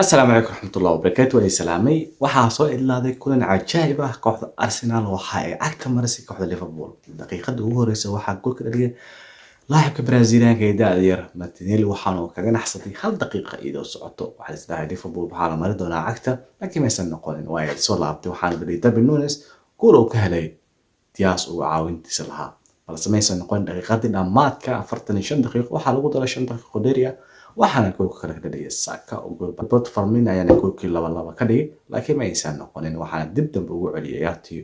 Asalaamu calaykum raxmatullahi wabarakaatu. Waa salaamay. Waxaa soo idlaaday kulan cajaa'ib ah. Kooxda Arsenal waxa ay cagta marisay kooxda Liverpool. Daqiiqada ugu horeysa waxaa gool ka dhaliyay laacibka Brazilianka ee da'da yar Martinelli, waxaana uu kaga naxsatay hal daqiiqa iyadoo socoto. Waxaa isdhahay Liverpool waxaa la mari doonaa cagta, laakiin maysan noqonin, waa ay soo laabtay. Waxaana dhaliyay Darwin Núñez gool uu ka helay Diaz uu caawintiisa lahaa, balse maysan noqon. Daqiiqadii dhammaadka 45 daqiiqo waxaa lagu daray 5 daqiiqo dheeri ah, waxaana goolka kale ka dhaliyay Saka oo gool. Roberto Firmino ayaana goolkii 2-2 ka dhigay, laakiin ma aysan noqonin. Waxaana dib dambe ugu celiyay ciyaartii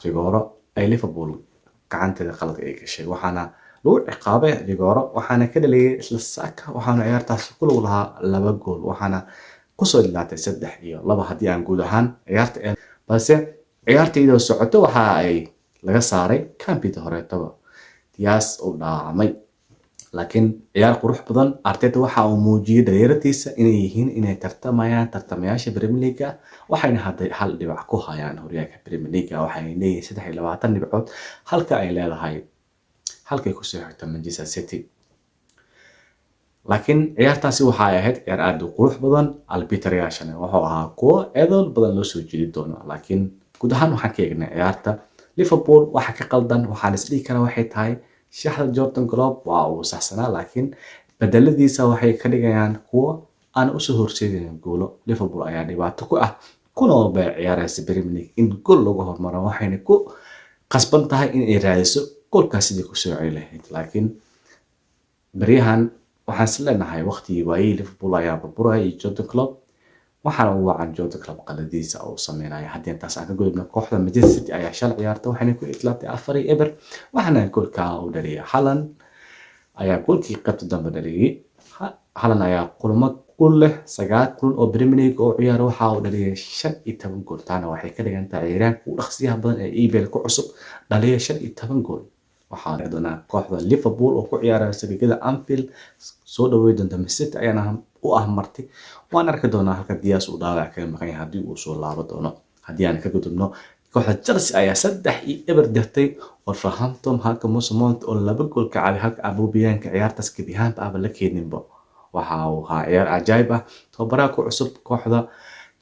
rigooro ay Liverpool gacanteeda qalad ay gashay, waxaana lagu ciqaabay rigooro, waxaana ka dhaliyay isla Saka. Waxaana ciyaartaasi ku lug lahaa laba gool, waxaana kusoo idlaatay 3-2 haddii aan guud ahaan ciyaarta. Balse ciyaarta iyadoo socoto waxa ay laga saaray campita horeetaba Diaz uu dhaawacmay, laakiin ciyaar qurux badan. Arteta waxa uu muujiyey dhalinyaradiisa inay yihiin inay tartamayaan tartamayaasha Premier League, waxayna hadda hal dhibac ku hayaan horyaalka Premier League. Waxayna leeyihiin 23 dhibcood, halka ay leedahay halkay kusoo xigto Manchester City. Laakiin ciyaartaasi waxa ay ahayd ciyaar aad u qurux badan. Arbiterayaashana wuxuu ahaa kuwo eedool badan loo soo jeedi doono, laakiin guud ahaan waxaan ka eegnay ciyaarta Liverpool waxa ka qaldan. Waxaan is dhihi karaa waxay tahay shaxda Jurgen Klopp waa uu saxsanaa, laakiin bedeladiisa waxay ka dhigayaan kuwo aan usoo horseedaynin guulo. Liverpool ayaa dhibaato ku ah kuna walba ciyaaraysa Premier League in gool lagu hormaro, waxayna ku qasban tahay in ay raadiso goolkaas sidii kusoo celi lahayd. Laakiin baryahan waxaan is leenahay waqtigii waayihii Liverpool ayaa burburaya iyo Jurgen Klopp, waxaana u wacan Jurgen Klopp qaladiisa uu sameynaya. Haddii intaas aan ka gudubno, kooxda Manchester City ayaa shal ciyaarta, waxayna ku idlaatay 4-0, waxaana goolka u dhaliyay Haaland ayaa goolkii qaybta dambe dhaliyay. Haaland ayaa kulamo ku leh 9 kulan oo Premier League oo ciyaaro, waxa uu dhaliyay 15 gool. Taana waxay ka dhigan tahay ciyaaryahanka ugu dhaqsiyaha badan ee EPL ku cusub dhaliya 15 gool. Waxaa dhici doonaa kooxda Liverpool oo ku ciyaaraysa gegada Anfield soo dhaweyn doonta Man City ayaana u ah marti. Waan arki doonaa halka Diaz uu dhaawac kaga maqan yahay haddii uu soo laaban doono. Haddii aan ka gudubno, kooxda Chelsea ayaa 3-0 dirtay Wolverhampton, halka Mason Mount oo laba gool ka caawiyay, halka Aubameyang ciyaartaas gebi ahaanba aaba la keeninba. Waxa uu ahaa ciyaar cajaayib ah. Tababaraha ku cusub kooxda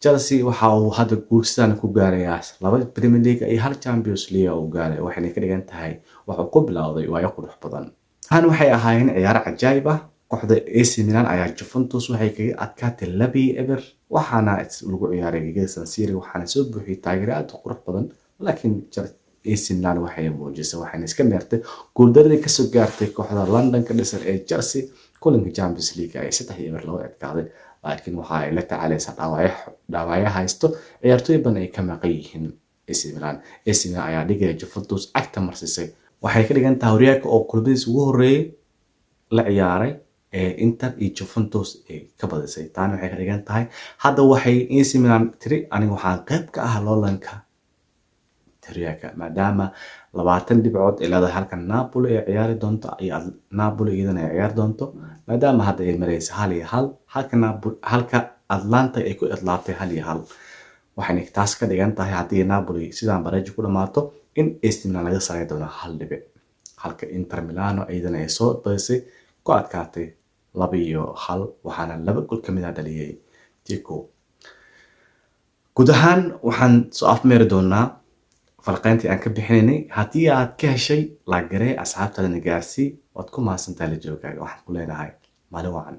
Chelsea waxa uu hadda guul sidaan ku gaarayaa laba Premier League iyo hal Champions League uu gaaray, waxayna ka dhigan tahay wuxuu ku bilowday waayo qurux badan. Tan waxay ahaayeen ciyaar cajaayib ah. Kooxda AC Milan ayaa Juventus waxay kaga adkaatay 2-0, waxaana lagu ciyaaray gegada San Siro, waxaana soo buuxiyay taageero aad u qurux badan. Laakiin AC Milan waxay muujisay, waxayna iska meertay guuldaradii kasoo gaartay kooxda London ka dhisan ee Chelsea. Kulanka Champions League ay 3-0 looga adkaaday, laakiin waxa ay la tacaalaysaa dhaawacyo haysto, ciyaartooy badan ay ka maqan yihiin AC Milan. AC Milan ayaa dhigaya Juventus cagta marsisay. Waxay ka dhigan tahay horyaalka oo kulmadiisa ugu horreeyay la ciyaaray ee Inter iyo Juventus ay ka badisay. Taani waxay ka dhigan tahay hadda waxay AC Milan tiri: "Aniga waxaan qayb ka ah loolanka horyaalka," maadaama 20 dhibcood ay leedahay, halka Napoli ay ciyaari doonto iyo Napoli iyadana ay ciyaari doonto, maadaama hadda ay marayso 1-1, halka Napoli, halka Atalanta ay ku idlaatay 1-1. Waxayna taas ka dhigan tahay haddii Napoli sidaan bareejo ku dhamaato in AC Milan laga saari doono hal dhibic, halka Inter Milano iyadana ay soo badisay, ku adkaatay 2-1, waxaana laba gool ka mid ah dhaliyay Dzeko. Guud ahaan waxaan soo afmeeri doonaa falqayntii aan ka bixinaynay. Haddii aad ka heshay, like garee, asxaabtaadana gaarsii. Waad ku mahadsantahay la joogaaga. Waxaan ku leenahay maalin wacan.